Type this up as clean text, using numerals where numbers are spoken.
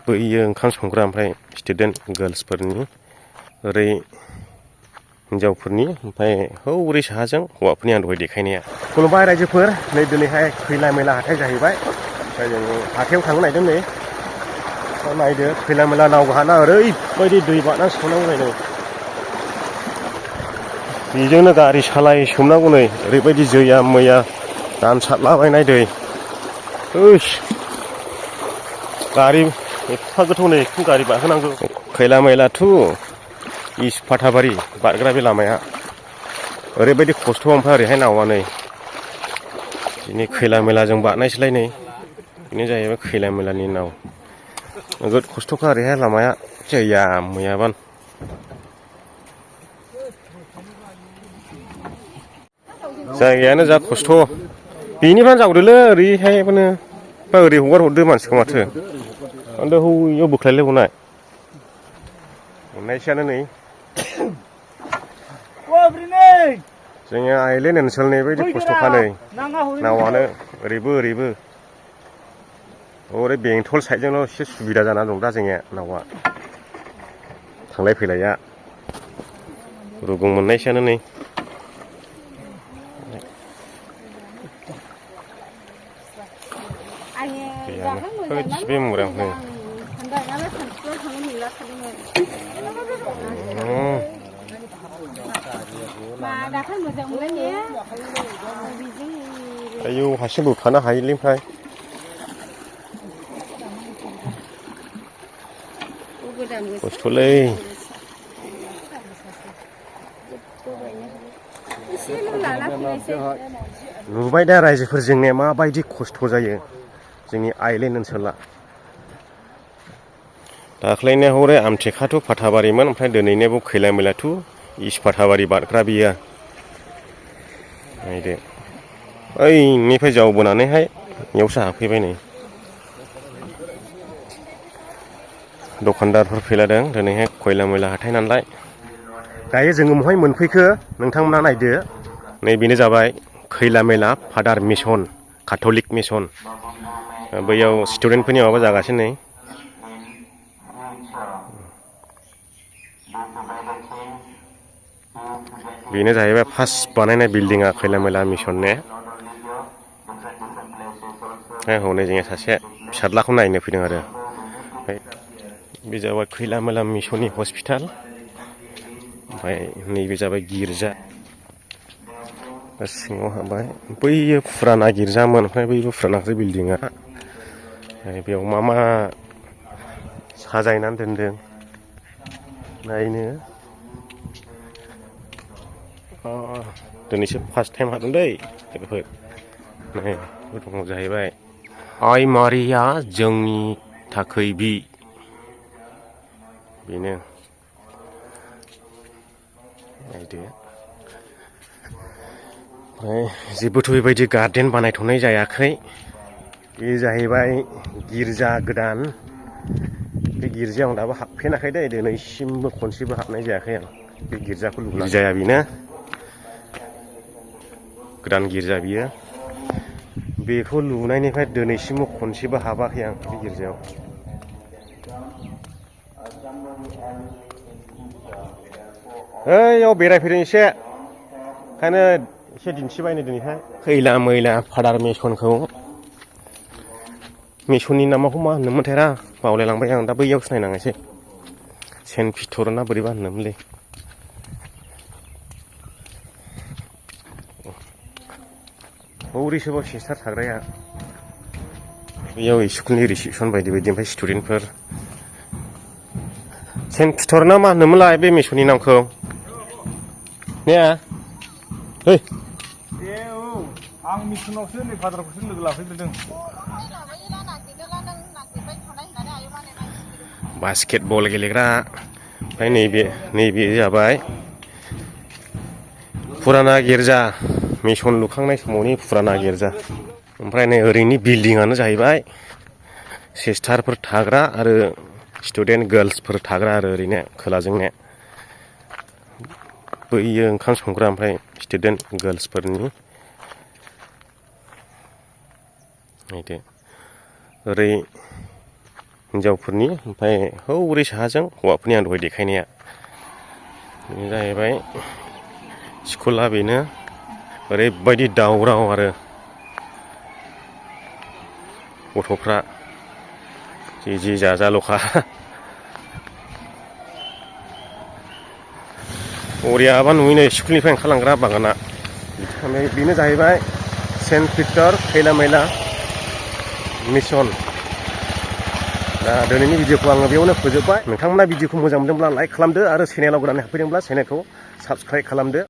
बैयो ओंखाम संग्रा ओमफ्राय स्टुडेन्ट गार्ल्सफोरनि ओरै हिन्जावफोरनि ओमफ्राय हौरै साहाजों हौवाफोरनि आं दहाय देखायनाया। खुलुमबाय रायजोफोर, नै दिनैहाय खैला मैला हाथाय जाहैबाय। ओमफ्राय जों हाथायाव थांनो नागिरदों नै। नायदो खैला मैला नाव गाना ओरैबायदि दै बारनानै सोमनांगौ नै। बेजोंनो गारि सालाय सोमनांगौ नै, ओरैबायदि जैया मैया दानसारलाबायनाय दै। गारि एफा गोथौ नै, बेखौ गारि बारहोनांगौ। खैला मैलाथ' इस फाथाबारि बारग्रा बे लामाया ओरैबायदि खस्थ'। ओमफ्राय ओरैहाय नावा नै दिनै खैला मैलाजों बारनायसोलाय नै। बेनो जाहैबाय खैला मैलानि नाव। नोगोद खस्थ'खा ओरैहाय लामाया जैया मैयाबान। जायगायानो जा खस्थ'। बेनिफ्राय जावदोलै ओरैहायनो बा ओरै हगार हरदो मानसिखौ माथो। आंथ' हौयाव बोख्लायलायबावनाय मोननायसैयानो नै। जोंनि आइलेण्ड ओनसोलनि बायदि खस्थ'खा नै, नावानो ओरैबो ओरैबो। ओरै बेंटल साइडजोंल' एसे सुबिदा जानानै दं दा जोंनिया नावा, थांलाय फैलाया रुगुं मोननायसैयानो नै। बे मुरा नै आयौ हारसिं बोखानो हायोलै। ओमफ्राय खस्थ'लै। नुबाय दा रायजोफोर जोंनिया माबायदि खस्थ' जायो जोंनि आइलेण्ड ओनसोला। दाख्लैनिया हरै आमथेखाथ' फाथाबारिमोन, ओमफ्राय दिनैनियाबो खैला मैलाथ' इस फाथाबारि बारग्रा बियो। नायदो ओइनिफ्राय जावबोनानैहाय बेयावसो हाबफैबाय नै। दखानदारफोर फैलादों दिनैहाय खैला मैला हाथाय नालाय। दायो जोङो बहाय मोनफैखो नोंथांमोना नायदो। नैबेनो जाबाय खैला मैला फादार मिसन, काथलिक मिसन। बैयाव स्टुडेन्टफोरनि माबा जागासिनो नै। बेनो जाहैबाय फार्स्ट बानायनाय बिल्डिङा खैला मैला मिसनने। हनै जोंनिया सासे फिसाज्लाखौ नायनो फैदों आरो। बे जाबाय खैला मैला मिसननि हस्पिटाल। ओमफ्राय नैबे जाबाय गिर्जा। सिङाव हाबबाय, बैयो फुराना गिर्जामोन, ओमफ्राय बैबो फुरानासो बिल्डिङा। बेयाव मा मा साजायनानै दोनदों नायनो। दिनैसो फार्स्ट टाइम हाबदों दै लोगोफोर। नै दङ जाहैबाय आइ मारिया जोंनि थाखै बि। बेनो नायदो। ओमफ्राय जेबोथ' बेबायदि गार्डेन बानायथ'नाय जायाखै। बे जाहैबाय गिर्जा गोदान। बे गिर्जायाव आं दाबो हाबफेराखै दै, दिनैसिमबो खनसेबो हाबनाय जायाखै आं। बे गिर्जाखौ गिर्जाया बेनो गोदान गिर्जा बियो। बेखौ लुनायनिफ्राय दिनैसिमबो खनसेबो हाबाखै आं बे गिर्जायाव। ओइयाव बेरायफैदों एसे, ओंखायनो एसे दिन्थिबायनो दिनैहाय खैला मैला फादार मिसनखौ। मिसननि नामाखौ मा होनोमोनथाय रा बावलायलांबाय आं। दा बैयावसो नायनांनोसै, सेन्ट पिटर ना बोरैबा होनोमोनलै। हौरैसोबाव सिस्टार थाग्राया, बेयाव स्कुलनि रिसिपसन बायदि बायदि। ओमफ्राय स्टुडेन्टफोर। सेन्ट पिटर ना मा होनोमोनलाय बे मिसननि नामखौ ने? है आं मिसनावसो नै फादारखौसो लोगो लाफैग्रोदों। बास्केट बल गेलेग्रा। ओमफ्राय नैबे जाबाय फुराना गिर्जा, मिसन लुखांनाय समावनि फुराना गिर्जा। ओमफ्राय नै ओरैनि बिल्डिङानो जाहैबाय सिस्टारफोर थाग्रा आरो स्टुडेन्ट गार्ल्सफोर थाग्रा आरो ओरैनो खोलाजोंने। बैयो ओंखाम संग्रा ओमफ्राय स्टुडेन्ट गार्ल्सफोरनि। नायदो ओरै हिन्जावफोरनि ओमफ्राय हौरै साहाजों हौवाफोरनि आं दहाय देखायनाया बेनो जाहैबाय स्कुला बेनो ओरैबायदि दावराव आरो गथ'फ्रा जि जाजाल'खा अरियाबा नुयो नै स्कुलनिफ्राय ओंखारलांग्रा बागाना ओमफ्राय बेनो जाहैबाय सेन्ट पिटार खैलामैला मिसन दा दिनैनि भिडिअखौ आङो बेयावनो फोजोबबाय नोंथांमोना भिडिअखौ मोजां मोनदोंब्ला लाइक खालामदो आरो चेनेलाव गोदानै हाबफैदोंब्ला चेनेलखौ साबस्क्राइब खालामदो